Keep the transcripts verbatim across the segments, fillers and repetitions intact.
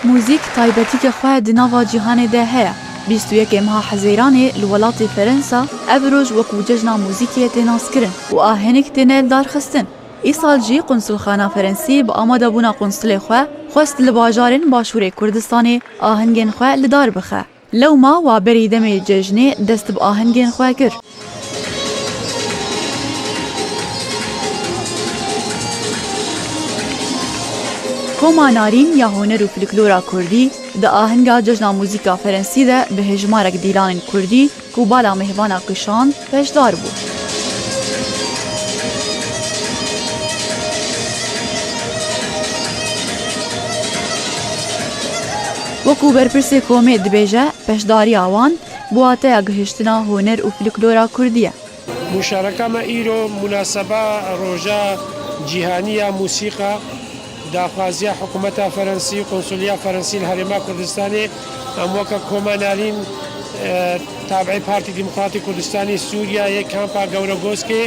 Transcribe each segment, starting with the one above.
Muzîk taybetîkê xwe di nava cîhanê de heye. Bîst û yekê meha Hezeyranê li welatê Ferensa ev roj wekû cejna muzîkê tê naskirin û ahenik têne lidarxistin. Îsal jî Qunsulxana Ferensî bi amadebûna qunsulê xwe xwest li bajarên Başûrê Kurdistanê ahengên xwe li dar bixe. Lewma wa berî demê cejnê dest bi ahengên xwe kir. Koma Narîn ya Huner û Folklora Kurdî di ahenga Cejna Muzîka Ferensî de bi hejmarek dîlanên Kurdî ku bala mêvana kişand, beşdar bû. Wekû berpirsê komê dibêje, beşdariya wan bi wateya gihiştina huner û folklora kurdî ye. Muşareka me îro munaseba Roja Cîhanî ya Mûsîqa, daxwaziya hikûmeta Ferensî, Konsuliya Ferensî li Herêma Kurdistanê, em weke Koma Narîn, e, tabi'ê Partî Demokratî Kurdistanê Sûriye yê kampa Gewregoskê,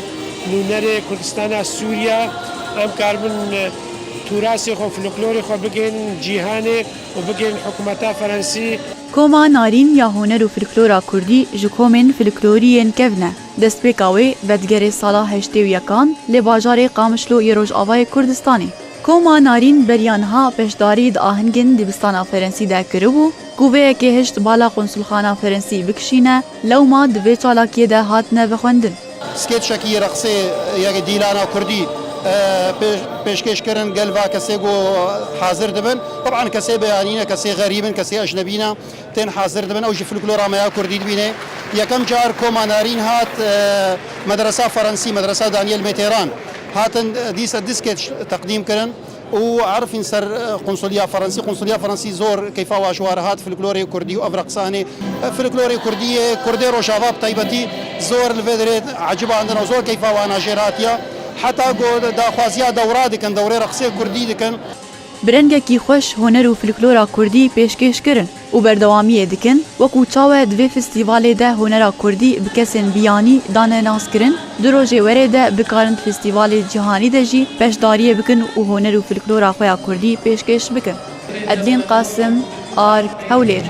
nûnerê Kurdistana Sûriye, em karibin, e, tûrasê xwe, folklorê xwe bigên cîhanê û bigên hikûmeta Ferensî. Koma Narîn ya Huner û Folklora Kurdî ji komên folklorî yên kevn e. Destpêka wê vedigerê sala heştê û yekan lê bajarê Qamişlo yê Rojavayê Kurdistanê. Koma Narîn beriya niha beşdarî di ahengên dibistana Ferensî de kiribû, ku vê yekê hişt bala Qunsulxana Ferensî bikişîne, lewma di vê çalakiyê de hatine vexwendin. Sketçekî reqsê yek dîlana kurdî, e, pê-, pêşkêş kirin, gel va kesê ku hazir dibin. Teban kesê beyanî ne, kesê xerîb in, kesê ecnebî ne, tên hazir dibin. Ew jî folklora me ya kurdî dibîne. Yekem car Koma Narîn hat, e, medresa Ferensî, medresa Daniel Mitterrand. Hatin, e, dîsa du sketch teqdîm kirin. û erifîn ser, e, Qunsuliya Ferensî. Qunsuliya Ferensî zor keyfa wa ji wa re hat, folklorê kurdî û ev reqsanê. E, folklorê kurdî yê Kurdê Rojava bi taybetî zor li vê derê ecibandin û zor keyfa wan a jêr hatiye. Heta ku daxwaziya dewra dikin, dewrê reqsê kurdî dikin. Bi rengekî xweş huner û folklora kurdî pêşkêş kirin û berdewamiyê dikin, wekû çawe di vê festîvalê de hunera kurdî bi kesên biyanî dane naskirin, du rojê werê de bikarin di festîvalê cîhanî de jî beşdariyê bikin û huner û folklora xwe ya kurdî pêşkêş bikin. Edlîn Qasim, Ark, Hewlêr.